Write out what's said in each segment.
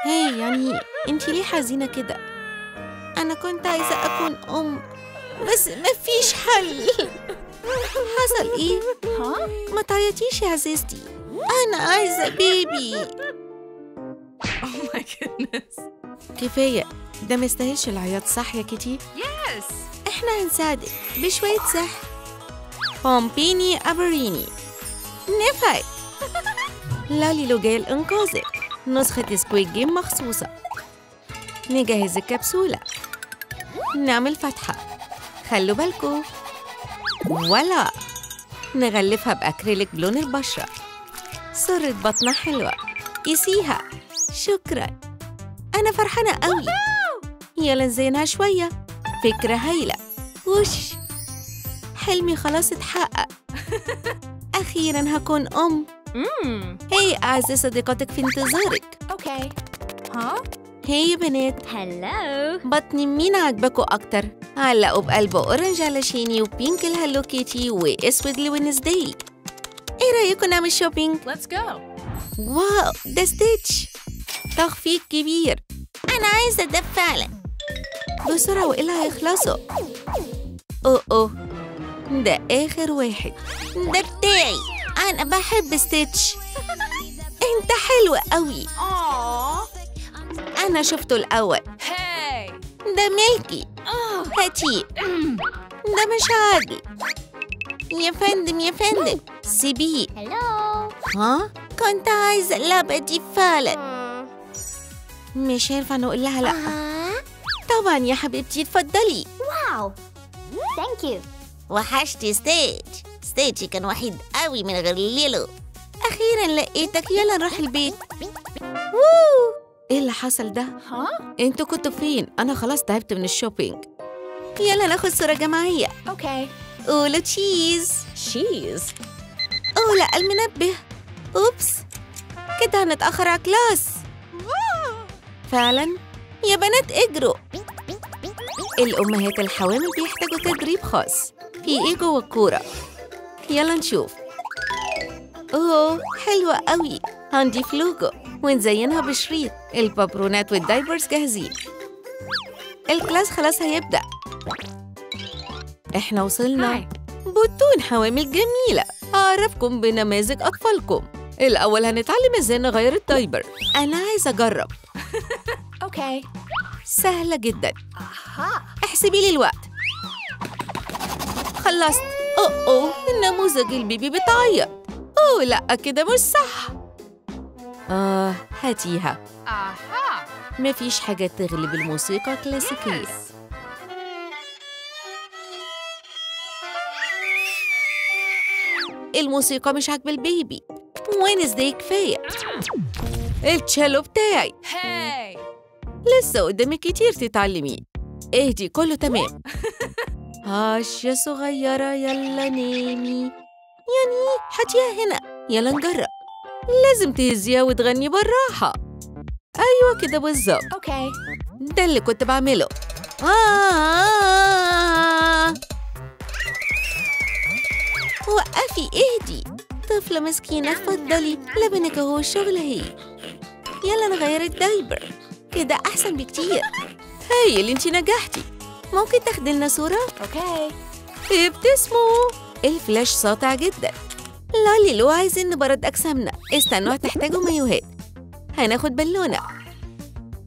هاي يعني انتي ليه حزينة كده؟ أنا كنت عايزة أكون أم بس مفيش حل. حصل إيه؟ ما تعيطيش يا عزيزتي، أنا عايزة بيبي. Oh my goodness. كفاية، ده مستاهلش العياط صح يا كيتي؟ Yes. إحنا هنساعدك بشوية سحر. بومبيني أبريني. نفعت. لاليلو جاي لإنقاذك. نسخة Squid Game مخصوصة. نجهز الكبسولة. نعمل فتحة. خلوا بالكم. ولا نغلفها بأكريليك بلون البشرة. سرة بطنة حلوة. قيسيها. شكرا، أنا فرحانة قوي. يلا نزينها شوية. فكرة هايلة. وش حلمي خلاص اتحقق. أخيرا هكون أم. هي أعزائي صديقاتك في انتظارك. okay. ها؟ هي يا بنات. hello. بطن مين عجبكوا أكتر؟ علقوا بقلب orange على شيني و pink ل Hello Kitty وأسود لوينزداي. إيه رأيكم نعمل shopping؟ Let's go. wow، ده ستيتش. تخفيض كبير. أنا عايزة ده فعلا. بسرعة وإلا هيخلصوا. أوه أوه، ده آخر واحد. ده بتاعي. أنا بحب ستيتش. أنت حلو قوي. أنا شفته الأول. ده ملكي. هاتيه. ده مش عادل. يا فندم يا فندم سيبيه. ها؟ كنت عايزة اللعبة دي فعلا. مش هينفع نقول لها لأ. طبعا يا حبيبتي اتفضلي. wow، thank you. وحشتي ستيتش. ستيتش كان وحيد قوي من غير ليلو. أخيرا لقيتك، يلا نروح البيت. ووو، إيه اللي حصل ده؟ انتوا كنتوا فين؟ أنا خلاص تعبت من ال shopping. يلا ناخد صورة جماعية. okay. قولوا cheese. cheese. أوه لا، المنبه. oops، كده هنتأخر على class. فعلا يا بنات اجروا. الأمهات الحوامل بيحتاجوا تدريب خاص. في ايه جوه الكورة؟ يلا نشوف. اوه حلوة قوي. هنضيف لوجو ونزينها بشريط. البابرونات وال diapers جاهزين. ال class خلاص هيبدأ. احنا وصلنا. بطون حوامل جميلة. أعرفكم بنماذج أطفالكم. الأول هنتعلم ازاي نغير ال diaper. أنا عايزة أجرب. okay. سهلة جدا. احسبي لي الوقت. خلصت. أوه أوه، النموذج ال baby بتعيط. أوه لأ كده مش صح. هاتيها. مفيش حاجة تغلب الموسيقى الكلاسيكية. الموسيقى مش عاجبة ال baby. وينزداي كفاية. التشيلو بتاعي. لسه قدامك كتير تتعلميه. اهدي كله تمام. هاش يا صغيرة، يلا نامي. يعني حطيها هنا. يلا نجرب. لازم تهزيها وتغني بالراحة. أيوة كده بالظبط. okay. ده اللي كنت بعمله. وقفي، اهدي. طفلة مسكينة، اتفضلي لبنك اهو، الشغل اهي. يلا نغير ال diaper، كده أحسن بكتير. هايل، انتي نجحتي. ممكن تاخدي لنا صورة؟ okay. ابتسموا. الفلاش ساطع جدا. لالي لو عايزين نبرد أجسامنا. استنوا، هتحتاجوا مايوهات. هناخد بالونة.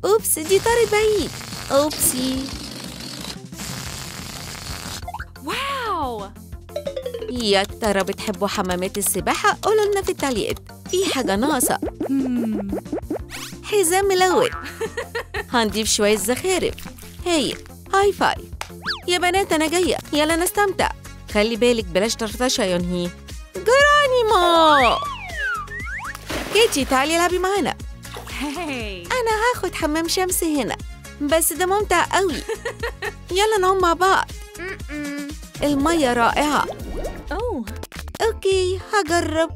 oops، دي طارت بعيد. oopsie. wow. يا ترى بتحبوا حمامات السباحة؟ قولوا لنا في التعليقات. في حاجة ناقصة. حزام ملون. هنضيف شوية زخارف. هايل. high five يا بنات، أنا جاية. يلا نستمتع. خلي بالك بلاش طرطشة يا نهي. جرانيمو. كيتي تعالي العبي معانا. أنا هاخد حمام شمس هنا، بس ده ممتع قوي. يلا نعوم مع بعض. المية رائعة. okay هجرب.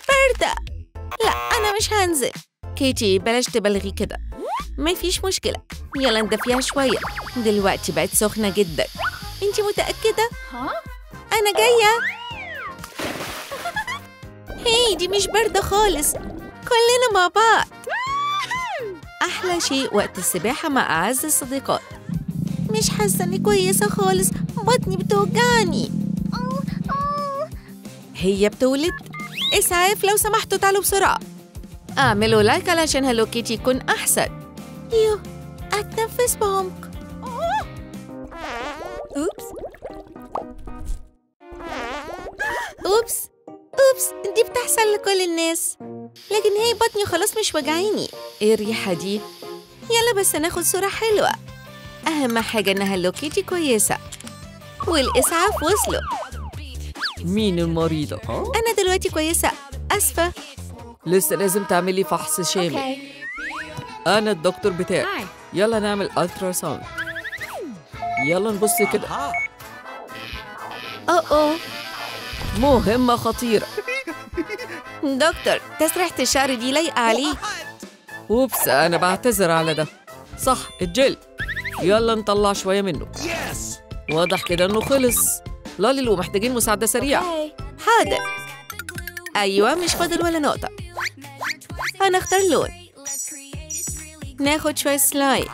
باردة. لا أنا مش هنزل. كيتي بلاش تبالغي كده. مفيش مشكلة. يلا ندفيها شوية. دلوقتي بقت سخنة جدا. انتي متأكدة؟ أنا جاية. هي دي مش باردة خالص. كلنا مع بعض. أحلى شيء وقت السباحة مع أعز الصديقات. مش حاسة إني كويسة خالص، بطني بتوجعني. هي بتولد؟ إسعاف لو سمحتوا تعالوا بسرعة. اعملوا like علشان هالو كيتي يكون أحسن. يوه، أتنفس بعمق. Oops oops oops، دي بتحصل لكل الناس. لكن هي بطني خلاص مش وجعيني. ايه الريحة دي؟ يلا بس ناخد صورة حلوة. أهم حاجة إن هالو كيتي كويسة. والإسعاف وصلوا. مين المريضة؟ أنا دلوقتي كويسة، أسفة. لسه لازم تعملي فحص شامل. أنا الدكتور بتاعك. يلا نعمل ultrasound. يلا نبص كده. أوه، مهمة خطيرة. دكتور، تسريحة الشعر دي لايقة عليك. Oops، أنا بعتذر على ده. صح، الجل. يلا نطلع شوية منه. واضح كده إنه خلص. لاليلو، محتاجين مساعدة سريعة. حاضر. أيوة، مش فاضل ولا نقطة. هنختار لون. ناخد شوية سلايم.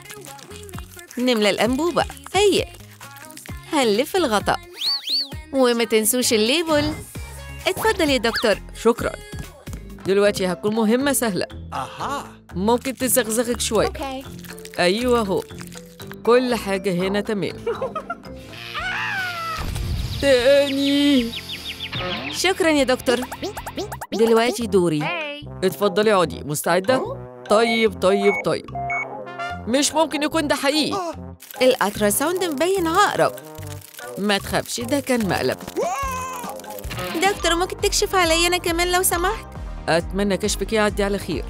نملى الأنبوبة. هي هنلف الغطاء. وما تنسوش ال label. اتفضل يا دكتور. شكرا. دلوقتي هتكون مهمة سهلة. ممكن تزغزغك شوية. أيوة هو. كل حاجة هنا تمام. تاني. شكرا يا دكتور. دلوقتي دوري. اتفضلي اقعدي. مستعدة؟ طيب طيب طيب. مش ممكن يكون ده حقيقي. ال ultrasound مبين عقرب. ما تخافش، ده كان مقلب. دكتور، ممكن تكشف عليا أنا كمان لو سمحت؟ أتمنى كشفك يعدي على خير.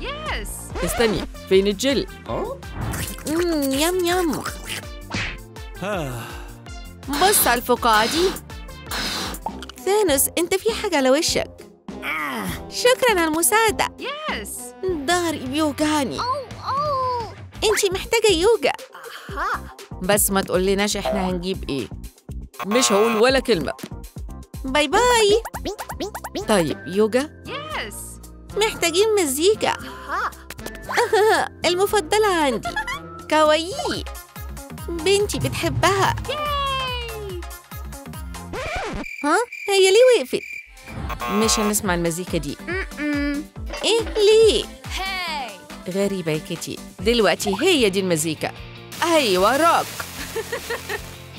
استني، فين الجل؟ Yum yum. بص على الفقاعة دي. ثانوس، أنت في حاجة على وشك. شكرا على المساعدة. ظهري بيوجعني. أنتي محتاجة يوجا. بس ما تقولناش إحنا هنجيب إيه. مش هقول ولا كلمة. Bye bye. طيب يوجا؟ محتاجين مزيكا. المفضلة عندي kawaii. بنتي بتحبها. ها؟ هي ليه وقفت؟ مش هنسمع المزيكا دي. إيه ليه؟ غريبة يا كيتي. دلوقتي هي دي المزيكا. أيوة روك.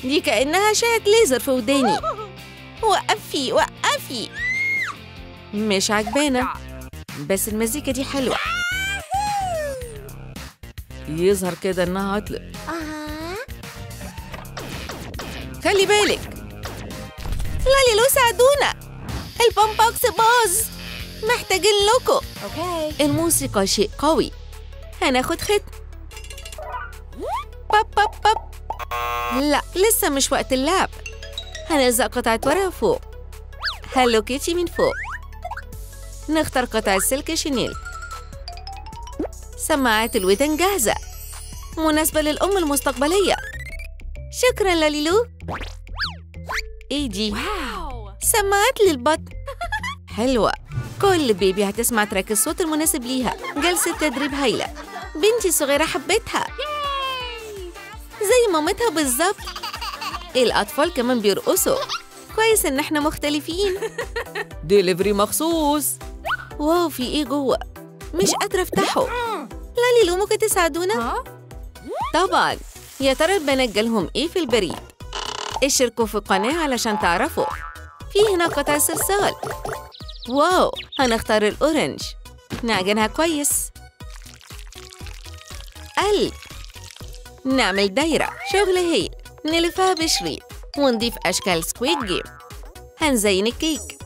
دي كأنها أشعة ليزر في وداني. وقفي وقفي. مش عجبانة، بس المزيكا دي حلوة. يظهر كده إنها عطلت. خلي بالك. لاليلو ساعدونا، ال boom box باظ، محتاجين لكم. الموسيقى شيء قوي. هناخد ختم. باب باب باب. لا، لسه مش وقت اللعب. هنلزق قطعة ورقة فوق. هالو كيتي من فوق. نختار قطع السلك شنيل. سماعات الودان جاهزة، مناسبة للأم المستقبلية. شكرا لاليلو. إيه دي؟ سماعات للبطن. حلوة. كل baby هتسمع track الصوت المناسب ليها. جلسة تدريب هايلة. بنتي الصغيرة حبتها زي مامتها بالظبط. الأطفال كمان بيرقصوا. كويس إن احنا مختلفين. ديليفري مخصوص. Wow، في إيه جوه؟ مش قادرة أفتحه. لاليلو ممكن تساعدونا؟ طبعا. يا ترى البنات جالهم إيه في البريد؟ اشتركوا في القناة علشان تعرفوا. في هنا قطع صلصال. Wow، هنختار ال orange. نعجنها كويس. قلب. نعمل دايرة. شغل هايل. نلفها بشريط ونضيف أشكال Squid Game. هنزين الكيك.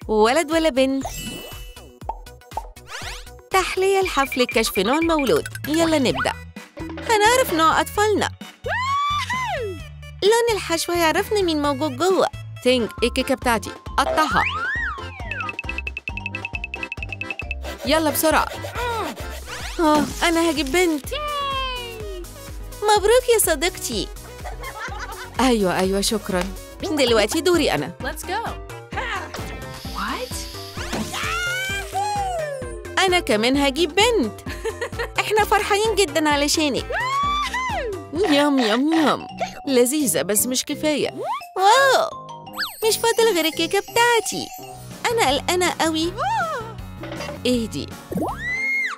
ولد ولا بنت؟ تحلية لحفل كشف نوع المولود. يلا نبدأ. هنعرف نوع أطفالنا. لون الحشوة يعرفنا مين موجود جوه. تينج، الكيكة بتاعتي قطعها. يلا بسرعة. أنا هجيب بنت. مبروك يا صديقتي. أيوة شكرا. دلوقتي دوري أنا. Let's go. What? أنا كمان هجيب بنت. احنا فرحانين جدا علشانك. yum yum yum، لذيذة بس مش كفاية. wow، مش فاضل غير الكيكة بتاعتي. أنا قلقانة قوي. اهدي.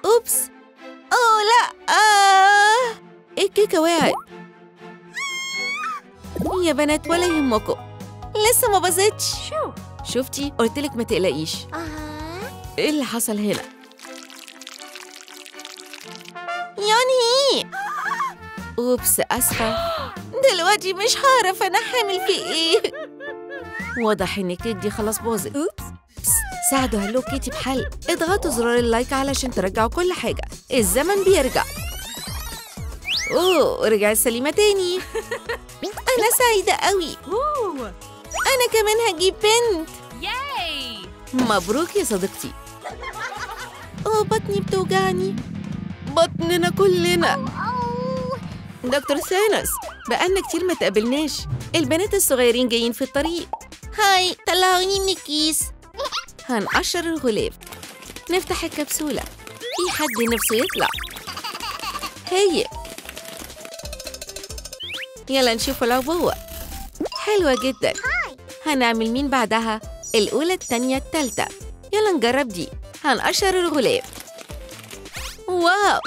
oops، أوه لا، الكيكة وقعت. يا بنات ولا يهمكم، لسه ما باظتش. شفتي؟ قلتلك ما تقلقيش. ايه اللي حصل هنا؟ يونهي، oops اسفة. دلوقتي مش هعرف انا حامل في ايه. واضح ان الكيك دي خلاص باظت. oops. ساعدوا هلو كيتي بحل. اضغطوا زرار ال like علشان ترجعوا كل حاجة. الزمن بيرجع. اوه، رجعت سليمة تاني. انا سعيدة قوي. انا كمان هجيب بنت. yay! مبروك يا صديقتي. اوه، بطني بتوجعني. بطننا كلنا. دكتور ثانوس، بقالنا كتير ما تقابلناش. البنات الصغيرين جايين في الطريق. hi، طلعوني من الكيس. هنقشر الغلاف، نفتح الكبسولة. في حد نفسه يطلع. هي يلا نشوف العبوة. حلوة جدا. هنعمل مين بعدها؟ الأولى، التانية، التالتة. يلا نجرب دي. هنقشر الغلاف. wow،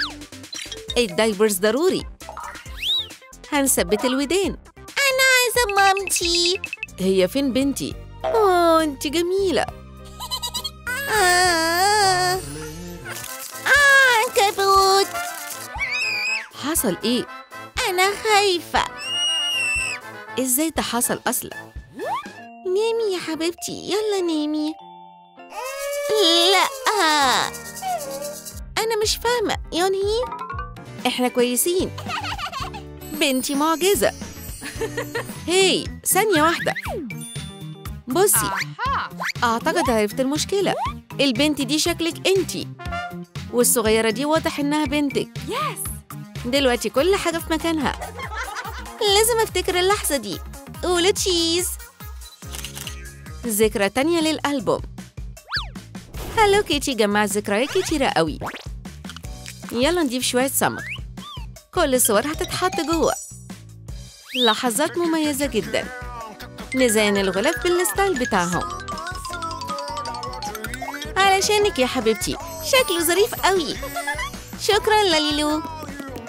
ال diapers ضروري. هنثبت الودان. أنا عايزة مامتي. هي فين بنتي؟ أوه، أنت جميلة. عنكبوت. حصل إيه؟ أنا خايفة. إزاي ده حصل أصلا؟ نامي يا حبيبتي، يلا نامي. لا، أنا مش فاهمة. يونهي، إحنا كويسين. بنتي معجزة. هاي، ثانية واحدة. بصي، أعتقد عرفت المشكلة. البنت دي شكلك أنتي، والصغيرة دي واضح إنها بنتك. دلوقتي كل حاجة في مكانها. لازم أفتكر اللحظة دي. قولوا cheese. ذكرى تانية للألبوم. هالو كيتي جمعت ذكريات كتيرة قوي. يلا نضيف شوية صمغ. كل الصور هتتحط جوه. لحظات مميزة جدا. نزين الغلاف بال style بتاعهم. علشانك يا حبيبتي، شكله ظريف قوي. شكرا لاليلو.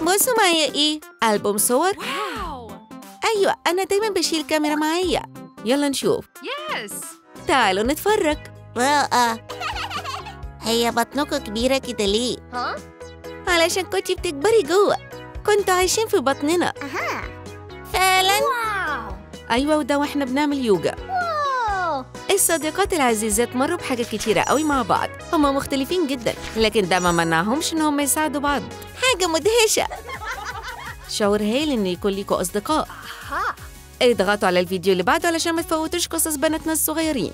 بصوا معايا ايه؟ ألبوم صور. wow. ايوه، انا دايما بشيل كاميرا معايا. يلا نشوف. yes. تعالوا نتفرج. رائع. هي بطنكم كبيرة كده ليه؟ علشان كنتي بتكبري جوه. كنتوا عايشين في بطننا. فعلا؟ wow. أيوة، وده واحنا بنعمل يوجا. wow. الصديقات العزيزات مروا بحاجات كتيرة قوي مع بعض. هما مختلفين جدا، لكن ده ما منعهمش إن هما يساعدوا بعض. حاجة مدهشة. شعور هايل إن يكون ليكوا أصدقاء. اضغطوا على الفيديو اللي بعده علشان ما تفوتوش قصص بناتنا الصغيرين.